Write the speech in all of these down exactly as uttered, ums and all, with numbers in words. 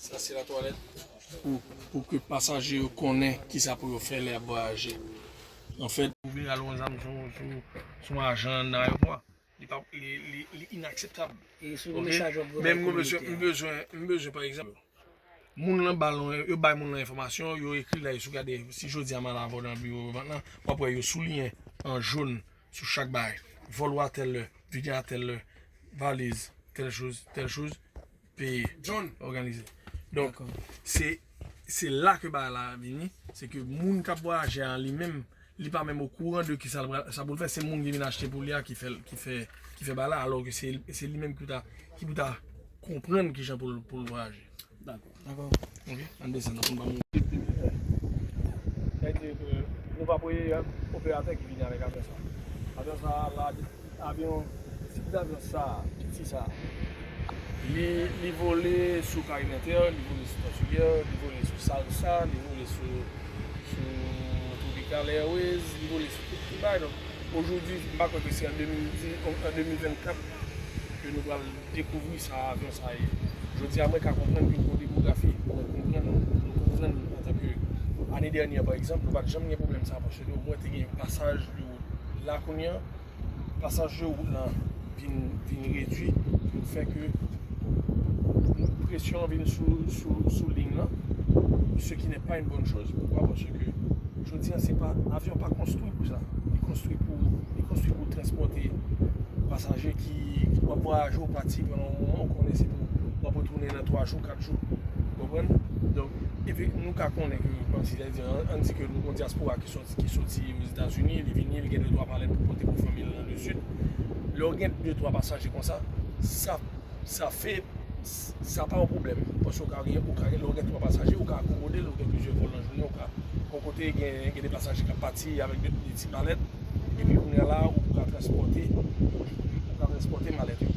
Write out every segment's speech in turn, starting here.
Sa se latwalèt pou, pou ke pasaje yo konnen kisa pou yo fè lè y ap vwayaje. Anfèt, ou vin al yon zam sou, sou, sou ajan nan ayewopò a. Li pa, li, li, li inakseptab. E sou mesaj w ap voye. Men m bezwen, m bezwen, m bezwen, pa egzanp, moun lan ba l, yo bay moun lan enfòmasyon, yo ekri la, si w gade, si jodi a m al avè w nan biwo vant lan, w ap wè yo souliyen an jòn sou chak bagay. Vòl ou a tèl lè, vini a tèl lè, valiz, tèl choz, tèl choz, peye, òganize. Donk, se, se la ke bagay la vini, se ke moun k ap vwayaje a li menm, li pa menm okouran de kisa l pral, sa pou l fè, se moun ki vin achte pou li a ki fè, ki fè, ki fè bagay la, alò ke se, se li menm ki pou ta, ki pou ta konprann kijan pou l, pou l vwayaje. Dakò. Dakò. Ok, ann desann, ann pa mouri. Sa vle di ke nou pa premye operatè ki vini avèk avyon sa. Avyon sa la, avyon, tip davyon sa, piti sa. Li, li vole sou Caraïbes Inter, li vole sou Tortue Air, li vole sou Salsa, li vole sou, sou Tropical Airways, li vole sou tout, tout bagay. Donk, ojodi, m pa kwè ke se an de mil dis, an de mil vennkat ke nou pral dekouvri sa avyon sa ye. Jodi a, mwen ka konprann ke nou gon demografi, mwen konprann, nou konprann antanke ane dènyè, pa egzanp, nou pa t janm gen pwoblèm sa, paske omwen te gen pasaj de wout. La, kounye a, pasaj de wout lan vin, vin redui, vin fè ke presyon an vin sou, sou, sou liy lan, ce qui n'est pas une bonne chose. Poukwa? Paske jodi a, se pa, avyon pa konstwi pou sa. Li konstwi pou, li konstwi pou transpòte pasaje ki, ki w ap vwayaje, ou pati pandan yon moman, ou konnen se pou w ap retounen nan twa jou, kat jou. Ou konprann? Donk, epi nou ka konnen ke, kòmsi, sa vle di, ann, ann di ke nou gon dyaspora ki sòti, ki sòti Ozetazini, li vini, li gen de twa palèt pou pote pou fanmi l nan Lesid. Lè w gen de twa pasaje konsa, sa, sa fè, sa pa yon pwoblèm. Paske w ka gen, ou ka gen, lè w gen twa pasaje, ou ka akomode l, ou gen plizyè vòl nan jounen, ou ka, yon kote gen, gen de pasaje k ap pati avèk de, de ti palèt, epi kounye a la, ou ka transpòte, ou ka transpòte malèt yo.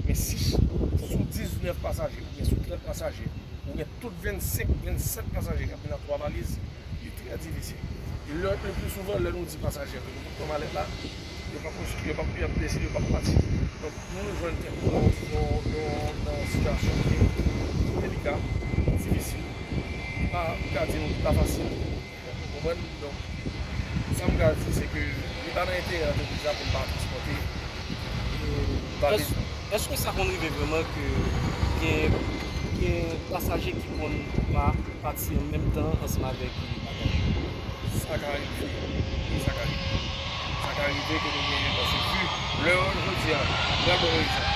Men si sou diznèf pasaje, oubyen sou trant pasaje, ou gen tout vennsenk, vennsèt pasaje k ap vin ak twa valiz, li trè difisil. E lè, le pli souvan, lè nou di pasaje ke nou pran malèt la, yo p ap, yo p ap, y ap deside yo p ap pati. Donk, nou jwenn tèt nou nan, nan, nan, nan sitiyasyon ki, ki delika, difisil. Li pa, m ka di nou, li pa fasil. Ou konprann? Donk, sa m ka di, se ke li pa nan enterè antrepriz la pou l pa transpòte, e, pa Èske, èske sa konn rive vrèman ke gen, gen pasaje ki konn pa pati an menm tan ansanm avèk bagay yo? Sa ka rive. Wi, sa ka rive. Sa ka rive ke nou genyen, paske vi lè yo jodi a, m pral ba w yon egzanp.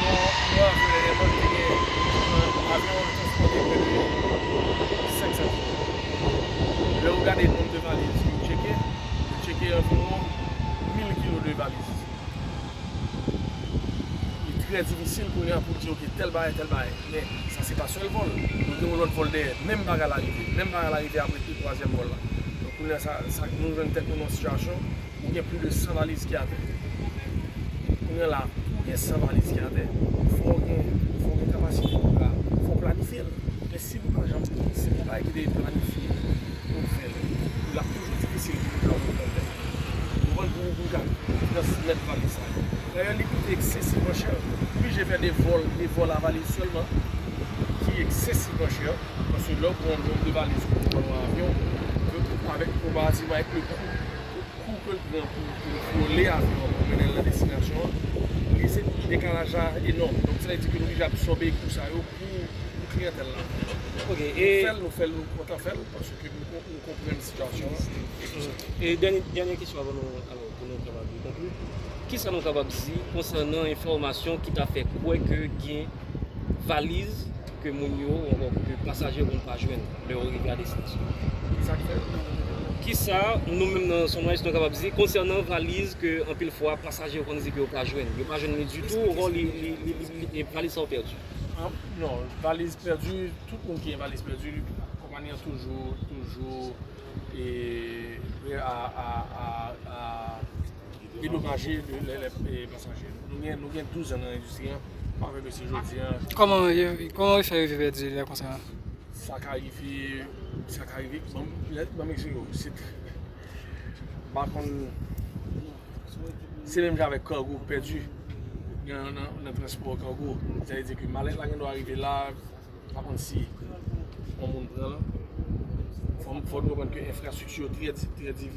Yon, yon avyon dènyèman ki te gen, avyon an transpòte prè de senk san kilo. Lè w gade nonb de valiz ke yo tcheke, yo tcheke anviwon mil kilo de valiz. Li trè difisil kounye a pou w di, oke, tèl bagay, tèl bagay. Men, sa se pa sèl vòl. Nou gen yon lòt vòl dèyè. Menm bagay la rive. Menm bagay la rive apre de twazyèm vòl la. Donk, kounye a, sa, sa, nou jwenn tèt nou nan yon sitiyasyon ou gen plis de san valiz ki atè. Kounye a la, pou gen san valiz ki atè, fò w gen, fò w gen kapasite pou w ka, fò w planifye l. Men si nou pa janm, si nou pa kite planifye pou n fè l, l ap toujou difisil pou nou ka rekonèt. Ou konprann, pou, pou nou ka transmèt valiz sa yo. Dayè, li koute eksesivman chè. Oblije fè de vòl, de vòl a valiz sèlman, ki eksesivman chè. Paske lè w pran nonb de valiz pou w pran nan avyon, avèk, konparativman avèk le kou, kou ke l pran pou, pou vole avyon an, pou mennen l nan destinasyon an, li se dekalaj la enòm. Donk, sa vle di ke nou oblije absòbe kou sa yo pou, pou kliyantèl la. Ok, e nou fè l, nou fè l, nou kontan fè l, paske nou, nou konprann sitiyasyon an, e tout sa. E dènye, dènye kesyon avan nou, alò, pou nou kapab konkli. Kisa nou kapab di konsènan enfòmasyon ki ta fè kwè ke gen valiz ke moun yo, ankò ke pasaje yo konn pa jwenn lè yo rive a destinasyon. Kisa k fèt? Kisa nou menm nan Sunrise nou kapab di konsènan valiz ke anpil fwa pasaje yo konn di ke yo pa jwenn? Yo pa jwenn li ditou, ankò li, li, li, li, li, valiz sa yo pèdi. Ah, non, valiz pèdi, tout moun ki gen valiz pèdi, konpayi an toujou, toujou, e, prè a, a, a, a, dedomaje lè, lè, lè, e, pasaje. Nou gen, nou gen douz an nan endistri an. M pa kwè ke se jodi an. Kòman yo, kòman yo fè rive pèdi lè konsa? Sa ka rive, sa ka rive. Ban m, lè, ban m eksplike w. Se, m pa konn, se menm jan avèk kago pèdi nan, nan, nan transpò kago. Sa vle di ke malèt la gen dwa rive la, Pa konn si yon moun pran l. Fò, fò nou konprann ke enfrastrikti yo trè, trè difisil.